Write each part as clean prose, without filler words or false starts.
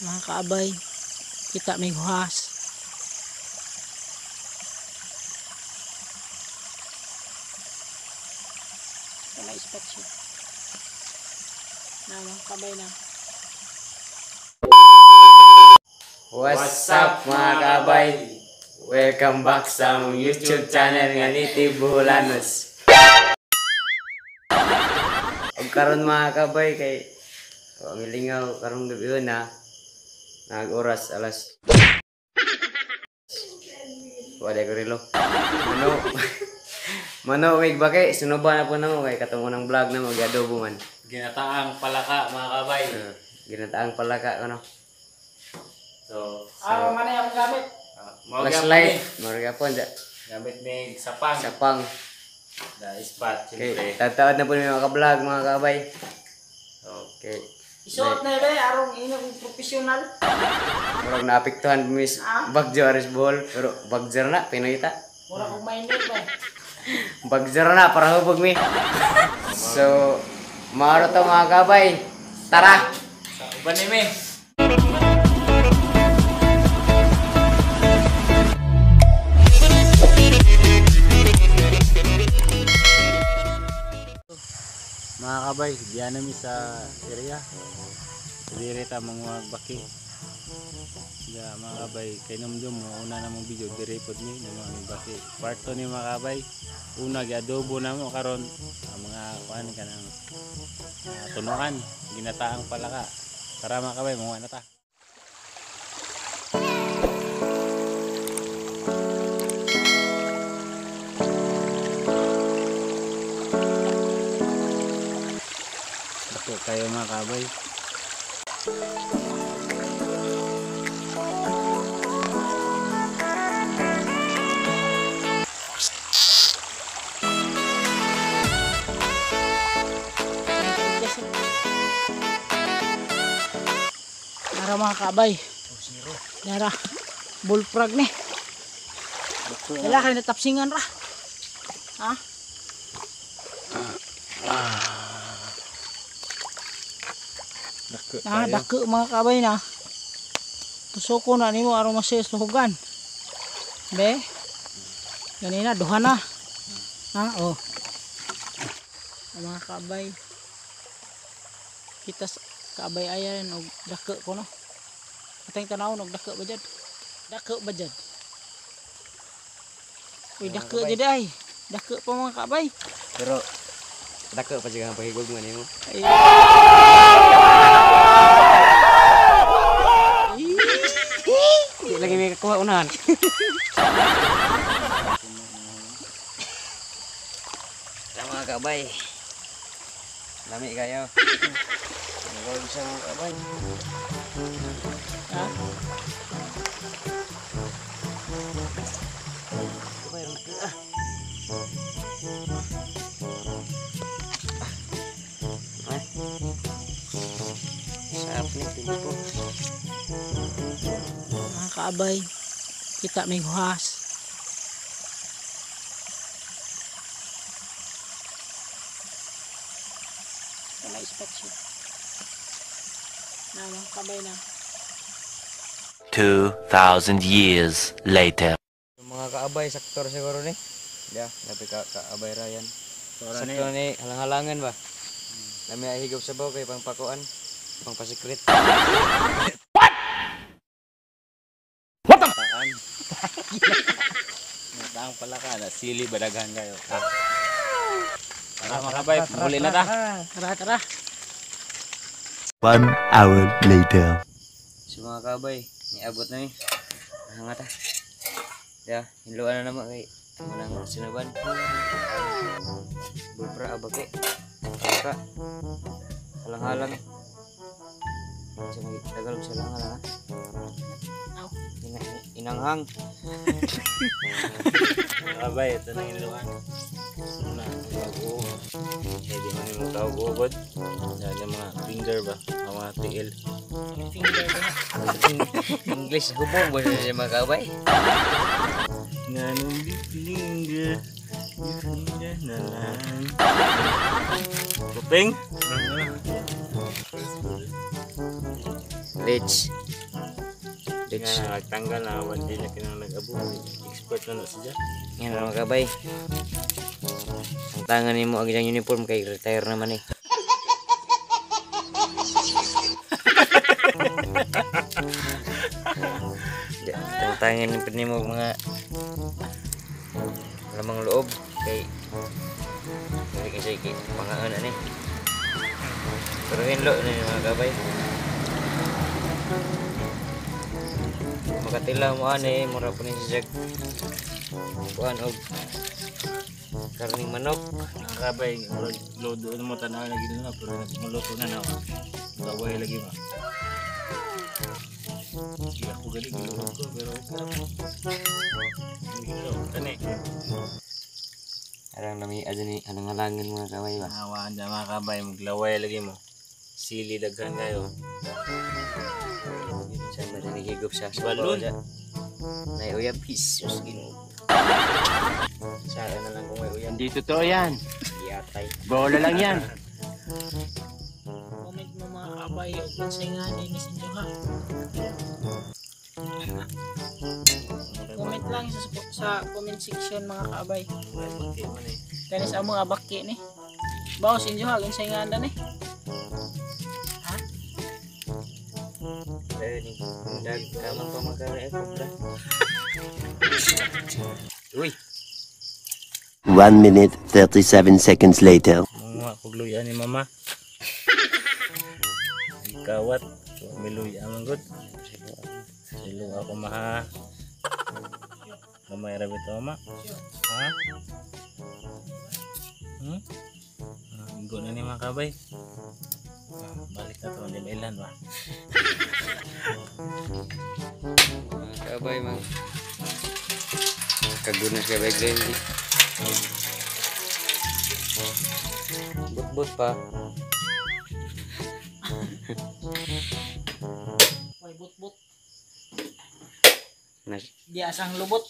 Mga kaabay, kita may huhas. Wala ispat siya. Na mga kaabay na. What's up mga kaabay? Welcome back sa among YouTube channel nga Native Boholanos. Ug karon mga kaabay kay ang lingaw karong gabi na nag oras alas wala ko relo. Mano mano mig bake sunuba na po namo kay katong unang vlog na mag-adobo man. Ginataang palaka mga kabay. Ginataang palaka ano. So manay akong gamit. Flashlight, mao gyapon da. Gamit ni sapang. Sapang. Da ispat siyempre. Okay, tataod na po ni mga ka-vlog mga kaabay. Okay. Isuot na ibe arong ino kong professional. Murag naapektuhan miss Bagjo Aris Bohol pero bagjar na Pinoy ta. Mura kong mainit ba. Bagjar na para hubog mi. So, maaro to mga kaabay. Tara. Sa uban ni mi. Mga kabay, diyan nami sa area. Dire ta mga baki. Ya mga kabay, kay numdum mo una namong video dire pod ni mga baki. Part 2 ni mga kabay. Una gi-adobo namo karon ang mga kuan kanang tunukan, ginataang palaka. Tara mga kabay, manguha na ta. Dako kayo mga kabay. Nara mga kaabay. Nara bullfrog ni. Wala kayo natapsingan ra. Ha? Dako Ah, kayo. dako mga kaabay na. Tusoko na nimo aron masis luhugan. Be. Ganina duha na. Ha, oh. Mga kaabay. Kita sa kaabay ayan og dako ko no. Ateng tanawon og dako ba jud? Dako ba jud? Uy, dako jud ay. Dako pa mga kaabay. Pero dako pa jud ang pahigog man nimo. Ay. Di lagi may kakuha unahan. Tara mga kaabay. Lami kayo. Nagawag siya mga kaabay. Ha? Kabay, rang ka. Ay. Sarap ni tipo. Mga kaabay, kita may huhas. Wala ispat siya. Na mga kaabay na. 2,000 years later. Mga kaabay, saktor siguro ni. Ya, lapi ka kaabay ra yan. Sakto ni halang-halangan ba? Lami ay higop sabaw kay pangpakuan, pangpasikret. What? Taan. Ginataang palaka na sili badaghan kayo. Tara mga kabay, muli na ta. Tara, tara. 1 hour later. So mga kaabay, niabot na mi. Hangat ta. Ya, hinluan na naman kay manang sinuban. Bulpra abake. Palaka. Halang-halang. Sa mga Tagalog sa halang-halang ha. Aw. Inanghang. Mga kabay, ito na hinluan. Una, bago. Eh, di man yung tawag ubod. Yan yung mga finger ba? Ang mga tiil. Finger ba? English hubong ba siya mga kaabay? Nganong di finger, di finger na lang. Kuping? Let's It's Nga nagtanggal na awan di na kinang nag-abo. Expert na na siya. Yan mga kabay. Ang tangan nimo ang iyang uniform kay retire naman eh. Ang tangan nimo mga lamang loob kay kasi kay pangaan ani. Pero hinlo ni mga kabay. Makatila mo ani mura po ni si Jag. Kuan og karning manok. Mga kabay, lodo mo tanaw na gino na pero maluto na na. Gaway lagi ba. Hindi ako gali gilod ko pero okay lang. Gilo kani. Arang lami adani alang-alangan mga kabay ba. Awaan dyan mga kabay, maglaway lagi mo. Sili daghan kayo. Saan ba rin higop sa Balon. Nay uyab Jesus Ginoo. Sara na lang kung may uyab. Hindi totoo yan. Yatay. Bola lang yan. Comment mo mga kabay og unsay nga ni inyo ha. Comment lang sa comment section mga kaabay. May baki man eh. Kani sa among abaki ni. Baos inyo ha, unsay nga ni? Ha? Eh ni dag kamang pa mga kabay kobra. Uy, 1 minute 37 seconds later. Mga kugluya ni mama. Ikawat. Miluya man gud. Silo ako maha. Gamay ra bitaw mama. Ha? Hmm? Igo na ni mga kabay. Balik na to, hindi mailan ba? Mga kabay mang kagunas kabay Glenn. But-but pa. Way but-but. Nas Di asang lubot.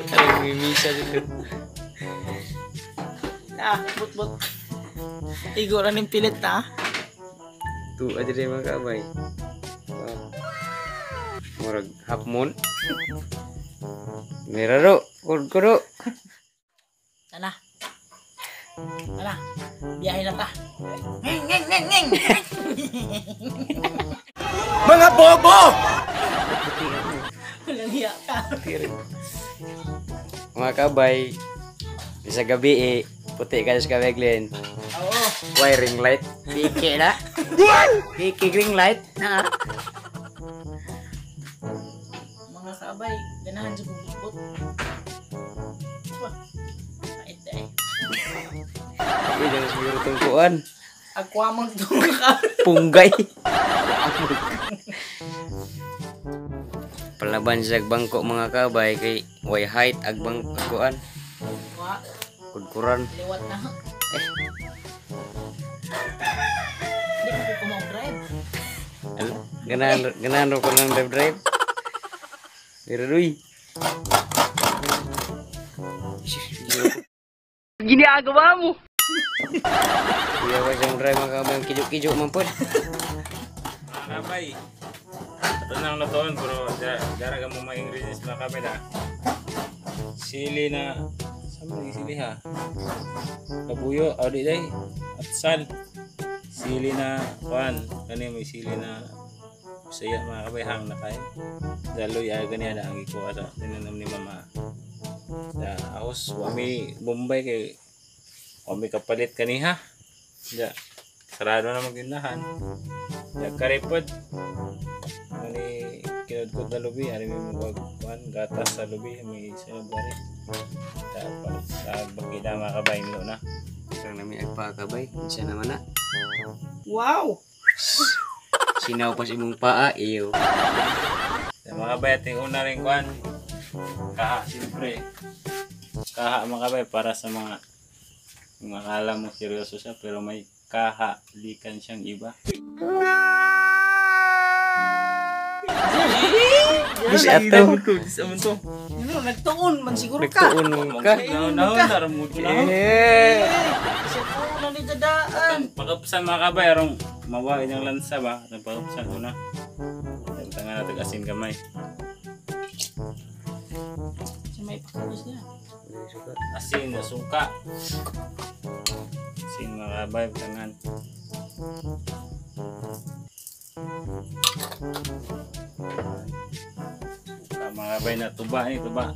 Alam mo misa dito. Ah, but-but. Igo ra ning pilit na. Tu aja deh mga kabay. Wow. Murag half moon. Meraro, kuro. Ana. Ana. Biyahe na ta. Ngeng ngeng ngeng ngeng. Mga bobo! Walang hiya ka. Mga kabay, sa gabi eh, puti ka sa kabay Glenn. Oo. Why ring light? Piki na. Piki ring light. Na. Mga kabay, ganahan sa bubot. Wah. Pait eh. Ay, jangan siguro tungkuan. Agkwamang tungkol ka. Punggay. Palaban sa bangko mga kabay kay way height ag bangkoan. Wa, Kudkuran. liwat na. Eh. Hindi ko ko drive. Ganahan ko ng drive. Pero uy. Ginagawa mo! Kuya ko siyang drive mga kabay. Kijuk-kijuk man po. Mga kabay. Ito na ang lutoon pero dara ka mo mga ingredients mga kabay na. Sili na. Saan mo sili ha? Kabuyo, audi day. At sal. Sili na kuan. Kani may sili na Bisaya mga kabay hang na kay. Daloy ay ganiya na ang gikuha sa tinanam ni mama. Da ahos wami Bombay kay wami kapalit kaniha. Da sarado na magtindahan. Da karipod. Mani kinudkod na lubi ari may mga kuan gatas sa lubi may sunod ari. Da sa bakida mga kabay lo na. Parang namin agpakabay. Isa naman na. Wow! Sinaw pa sa imong paa, iyo. Da mga kabay ating una rin kuan. Kaha siyempre. Kaha mga kabay para sa mga yung akala mo seryoso siya pero may kahalikan siyang iba. Bis ato. Dis aman to. Ano, nagtuon man siguro ka. Nagtuon ka. Naon na na. Eh. Sa tuon ni dadaan. Pagkapsan mga kabay arong mawa inyong lansa ba? Atong pagkapsan una. Tangan natin asin gamay. Sa may pakalis niya. Asin na suka. Asin mga kabay tangan. Suka mga kabay na tuba ni tuba.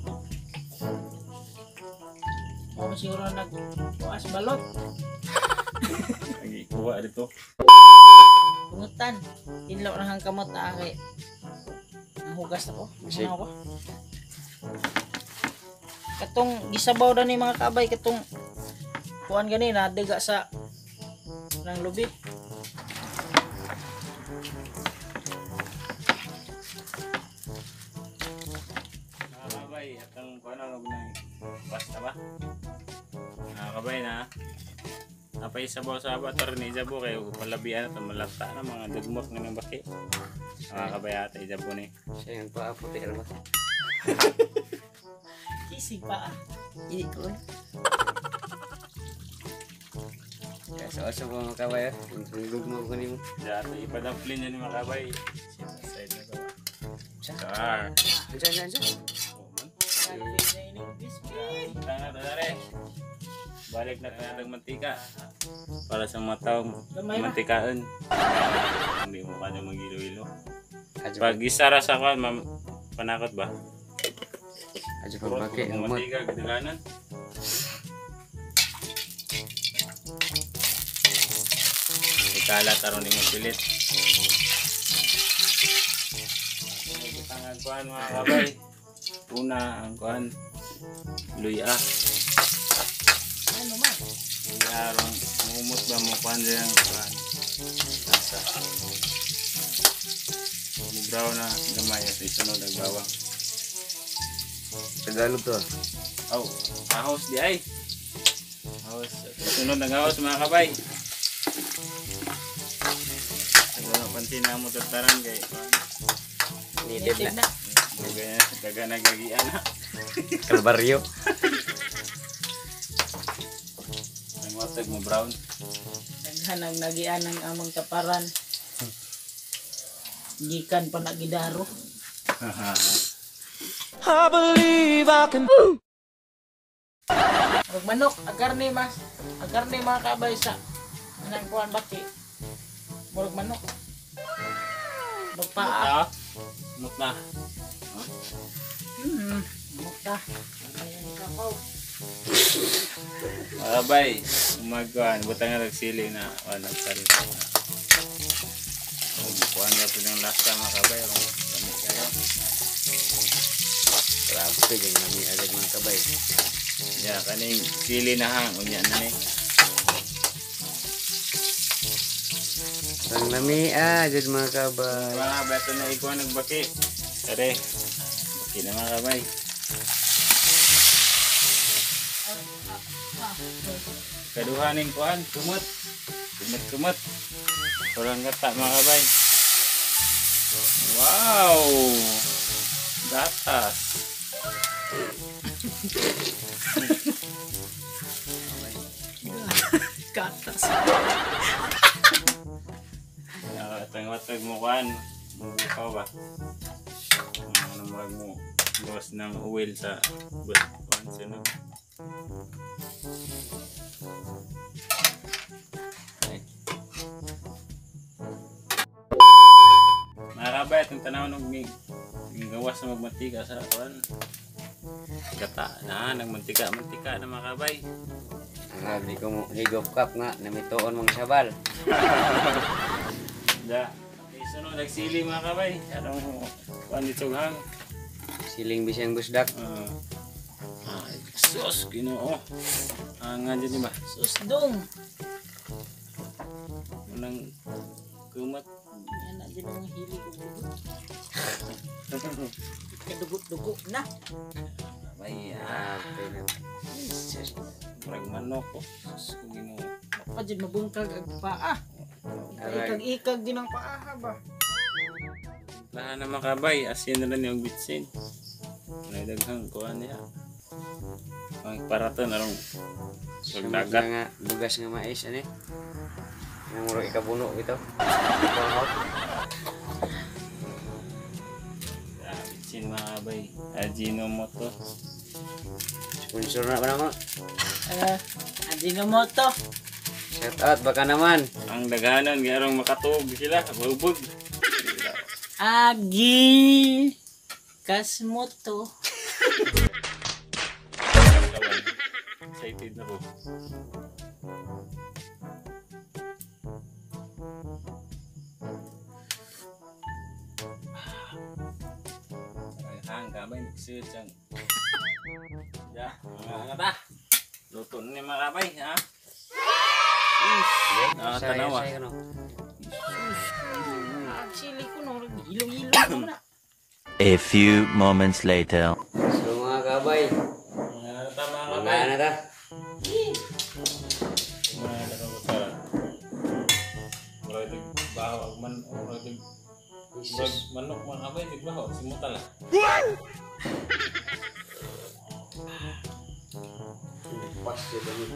O siguro nagbuas balot. Nagikuha dito. Pungutan. Hinlaw na hang kamot na kay. Ang hugas ako. Bisig. Ano ako? Katong gisabaw na ni mga kabay katong kuan gani na daga sa nang lubi. Mga kabay, atang kuan na na pasta ba? Mga kabay na. Napay sabaw sa aba tor ni Jabo kay palabian at malata na mga dugmok nga ng baki. Mga kabay ata ijabo ni. Siya yung paa puti ra ba? Kisig pa ah. Hindi ko. Kaso-aso ko mga kabay. Ang mo ko nimo. Dati ipadamplin niya ni mga kabay. Sit aside na to. Char. Ansa ansa ansa. Oh, man. Biscuit. Tanga tadare. Balik na tayo ng mantika. Para sa mga taong Gamay ra. mantikaan. Hindi mo kanya magilo-ilo. Adyo Pag isara sa kwan, ma'am, panakot ba? adyo pa baki Kung humot. mantika, gadilanan. Ikalat aron mo pilit. Ang kuan mga kabay. Una ang kuan luya. Ano man? Luya aron muumot ba mo kuan din ang kuan. Lasa. Mubraw na gamay at isunod ang bawang. Tagalog to. Aw, ahos di ay. Ahos. Sunod ang ahos mga kabay. Ano pansin na mo tataran kay Needed Native na. na. Daga daga nagagian na. Kalbaryo. Ang watag mo brown. Daghan ang nagian ang among taparan. Gikan pa na gidaro. I believe I can. Ug manok, ang karne mas, ang karne mga kabay sa anang kuan baki. Murag manok. Magpaa. Mut na. Mukta. Ayan kakaw. Mga kabay, umagkuan butang na nagsili na wala nagsalit. Kuan na po ng lasa mga kabay aron dami kayo. Grabe gay nami agad mga kabay. Ya kaning sili na hang unya na ni. Ang nami jud mga kabay. Mga kabay, ito na ikuha nagbaki. Tare, baki na mga kabay. Kaduha ning kuan, kumot. Kumot, kumot. Kurang gata mga kabay. Wow! Gatas. Gatas. Tangwatag mo kuan. Mubukaw ba? Ano murag mo gawas ng oil sa kuan sunog. Mga kabay, itong tanaw ng gawas na magmantika sa kuan. Gata na, nagmantika, mantika na mga kabay. Grabe ko mo higop kap nga namituon mga sabal. Da. Sunod nagsili mga kabay. Anong kuan dito hang? Siling bisang busdak. Ay, sus, Ginoo. Ang nga dyan ba? Sus dong. Unang kumat. Yan na dyan ang hili ko dugo. Kadugo-dugo na. Ay, ah, Grabe na. murag manok ko. Sus, ko Ginoo. Pa dyan mabungkag ang paa. Aray. Ikag-ikag din ang paa ha ba? Simplahan na mga kabay, asin na lang yung bitsin. May daghang kuha niya. Ang paraton arong Sumod pagdagat. nga bugas nga mais ani. Ang murag ikabuno bitaw. Bitsin mga kabay. Ajinomoto. Sponsor na ba naman? Ajinomoto. Shout out baka naman. Ang daghanon garong makatuog sila, bubog. Agi Kasmoto. Excited na ko. Ang kabay nagsuot siyang. Ya, mga kata. Luto na ni mga kabay, ha? Nakatanawa. Say, ano? Actually ko no, ilong-ilong na. A few moments later. So mga kabay, Mga kata mga mga kabay. na ta. Mga kata. Murag baho ag man murag murag manok mga kabay tigbaho simutan lah. Pas dito ni.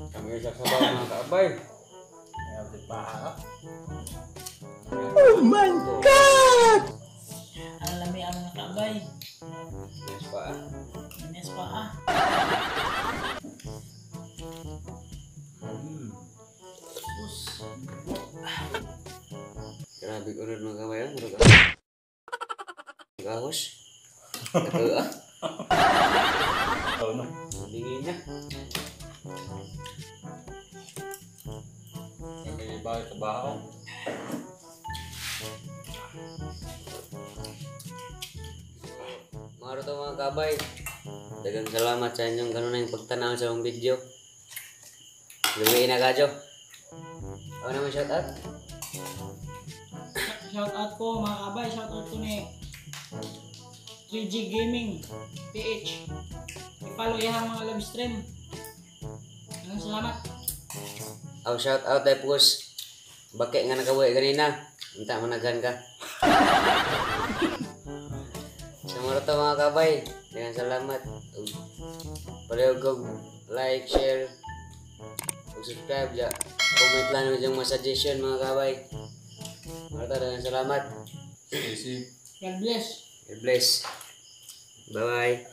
Kami sa sabaw mga kabay. Ayaw di paha. Ang lami ang mga kabay. Yes pa. Yes pa ah. Sus. Grabe ko rin mga kabay. Murag gahos. Ito ah. Oh no. Dingin na. May bahay sa baho. Mga roto mga kabay. Daghang salamat sa inyong kanunay pagtanaw sa akong video. Luwi na kadyo. Ako naman shout out. Shout out ko mga kabay, shout out ko ni 3G Gaming PH. I-follow iyang mga live stream. Maraming salamat. Aw shout out ay pus. Bakit nga nakabuhi ganina? Unta managhan ka. Sa mga roto mga kabay, daghang salamat. Ug palihog og like, share, ug subscribe ja. Comment lang yung mga suggestion mga kabay. Mga roto, daghang salamat. God bless. God bless. Bye-bye.